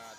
າດ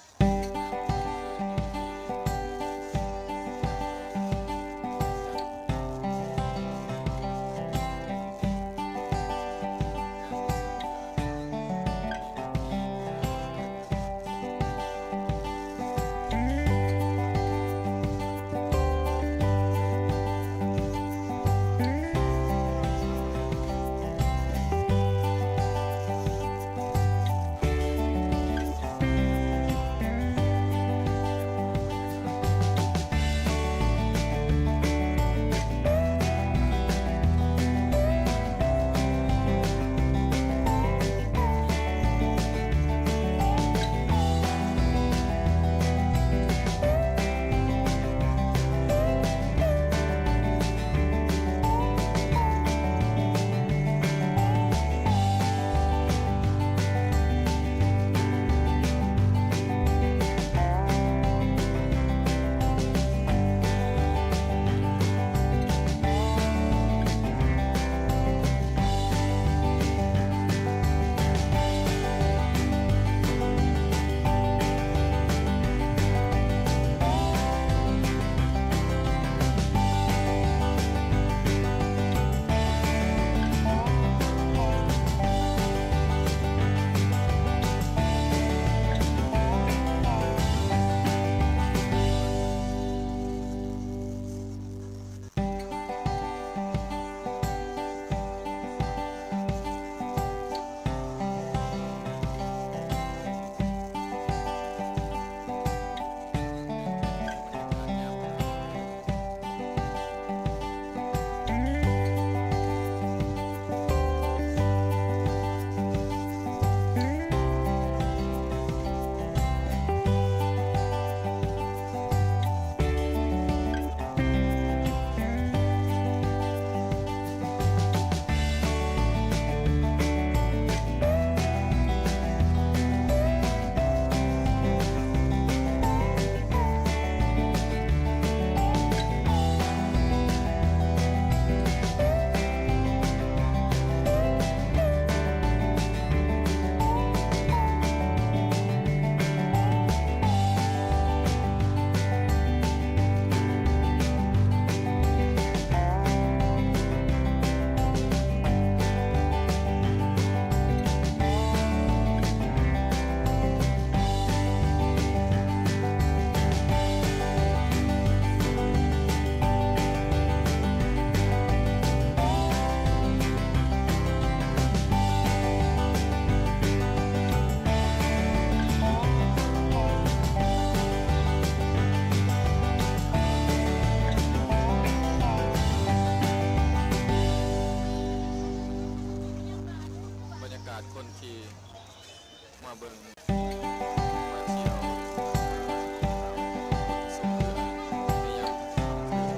ບັນຍາກາດຄົນທີ່ ມາເບິ່ງ ມາທ່ຽວ ຊົມເຮືອໃນຍາມຄ່ຳຄື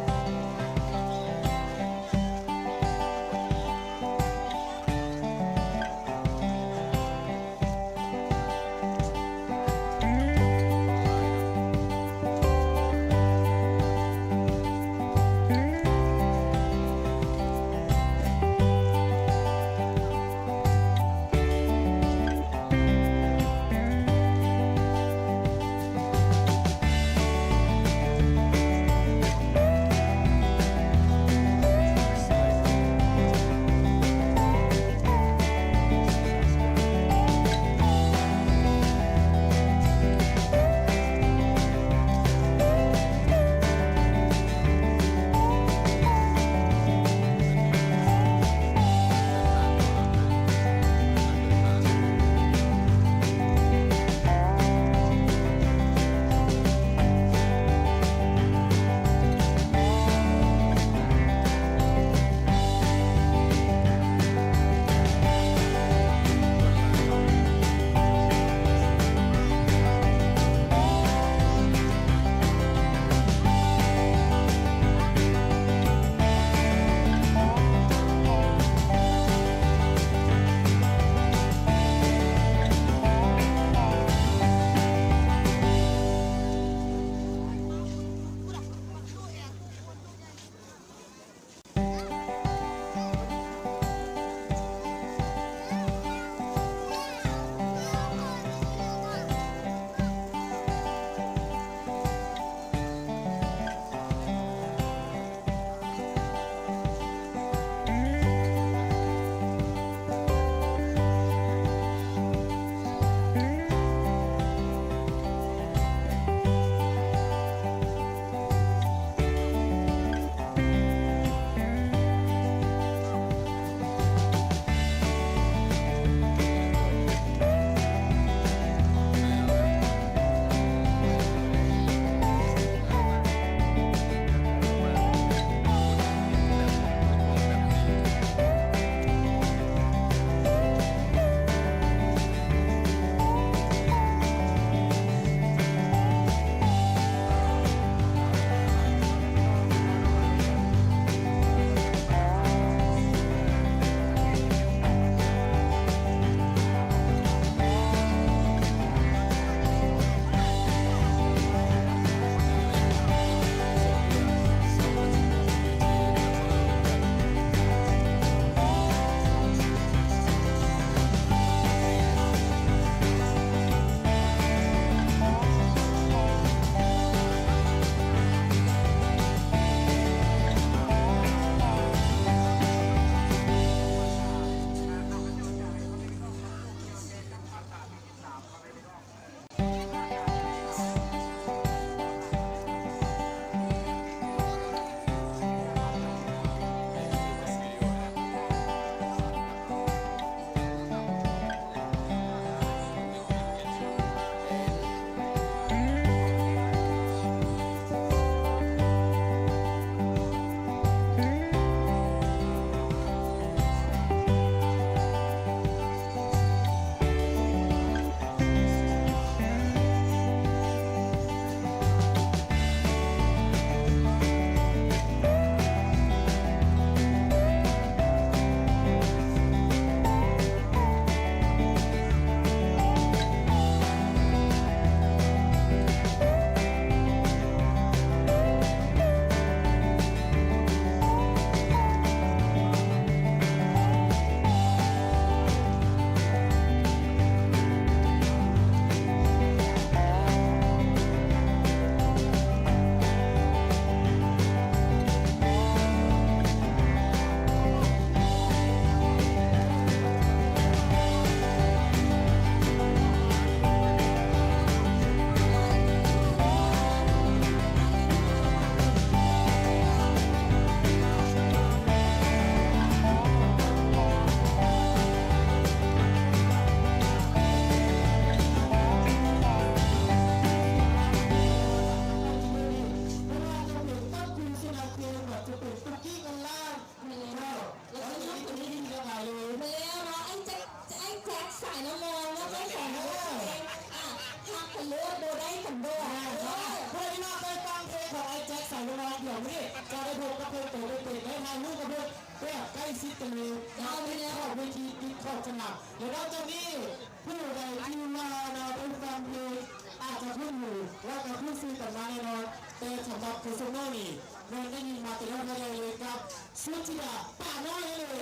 ນ. ເຈົ້າ ຕິດຂອບເວທີ ຕິດຂອບສະໜາມ ແລະ ນອກຈາກນີ້ ຜູ້ໃດທີ່ວ່າເນາະ ໄດ້ຟັງເພງ ອາດຈະຄຸ້ນຫູ ແລະ ກໍຄຸ້ນຊື່ກັນມາແນ່ນອນ, ແຕ່ສຳລັບຄົນສ່ວນນ້ອຍນີ້ ແມ່ນໄດ້ຍິນມາແຕ່ນ້ອຍແຕ່ໃຫຍ່ເລີຍກັບ ສຸດທິດາ ປານ້ອຍເລີຍ. ເອີ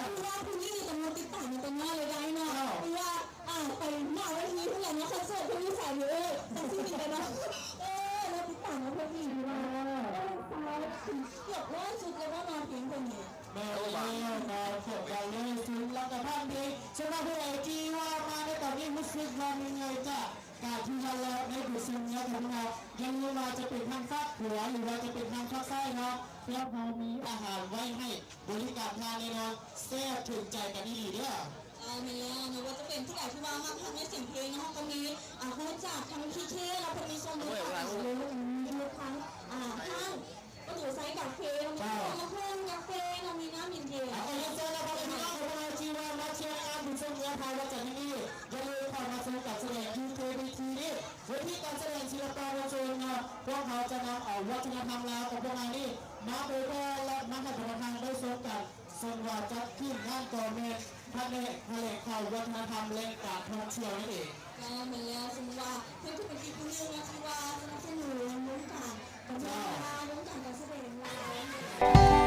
ຄືວ່າຜູ້ນີ້ນີ້ຕ້ອງຕິດຕາມມາແຕ່ນ້ອຍເລີຍໄດ໋ເນາະ ເຈົ້າ ຄືວ່າ ອ່າ ໄປໜ້າເວທີພຸ້ນແຫຼະເນາະ ຄອນເສີດເພິ່ນຢູ່ໃສນີ້ ເອີ ຈັ່ງຊີ້ນີ້ແຫຼະເນາະ ເອີ ລາວຕິດຕາມມາເພິ່ນນີ້ ເອີ ສາວເກືອບຮ້ອຍຊຸດແລ້ວເນາະ ເພງເພິ່ນນີ້. ແມ່ນແລ້ວເນາະ ຂອບໃຈເລີຍ ເຊິ່ງລະກະຜ່ານເພງ ສຳລັບຜູ້ໃດທີ່ວ່າມາໃນຕອນນີ້ ຮູ້ສຶກວ່າເມື່ອຍຈາກການທີ່ວ່າເລາະໃນບຸນເຊິ່ງເນາະ ພີ່ນ້ອງ ຢ່າລືມວ່າຈະເປັນທາງຟາກຂວາ ຫຼືວ່າຈະເປັນທາງຟາກຊ້າຍເນາະ ພວກເຮົາມີອາຫານໄວ້ໃຫ້ບໍລິການທ່ານແນ່ນອນ ແຊບຖືກໃຈກັນອີ່ຫຼີເດີ້. ເຈົ້າ ແມ່ນແລ້ວເນາະ ວ່າຈະເປັນຜູ້ໃດທີ່ວ່າມັກຮັກໃນສຽງເພງເນາະ ເຮົາກໍມີ ອ່າ ຮູ້ຈັກທັງ ພີເຄ ແລ້ວກໍມີຊົມ ໂອ້ຍ ເລີຍ ແລ້ວກໍມີທັງ ອ່າ ຮ້ານປະຕູໄຊກາເຟເນາະ ມີ ເຈົ້າ ຕຳບັກຫຸ່ງ ກາເຟເນາະ ມີນ້ຳເຢັນໆ ເອົາ ຂໍຮຽນເຊີນນະຄະ ພີ່ນ້ອງຂອງພວກເຮົາທີ່ວ່າມາທ່ຽວງານບຸນເຊິ່ງເຮືອພາຍວັນຈັນນີ້ ຢ່າລືມເຂົ້າມາຊົມການສະແດງຢູ່ເວທີນີ້ ເວທີການສະແດງສິລະປະມວນຊົນເນາະ ພວກເຮົາຈະນຳເອົາວັດທະນະທຳລາວຂອງພວກເຮົານີ້ມາເຜີຍແຜ່ ແລະ ມາໃຫ້ບັນດາທ່ານໄດ້ຊົມກັນ. ເຊິ່ງວ່າຈັດຂຶ້ນນັ້ນກໍແມ່ນພະແນກຖະແຫຼງຂ່າວວັດທະນະທຳ ແລະ ການທ່ອງທ່ຽວນັ້ນເອງ. ເຈົ້າ ແມ່ນແລ້ວ ເຊິ່ງວ່າເພິ່ນກໍເປັນອີກຜູ້ໜຶ່ງເນາະ ທີ່ວ່າສະໜັບສະໜູນວົງການການ ເຈົ້າ ວົງການການສະແດງລາວ.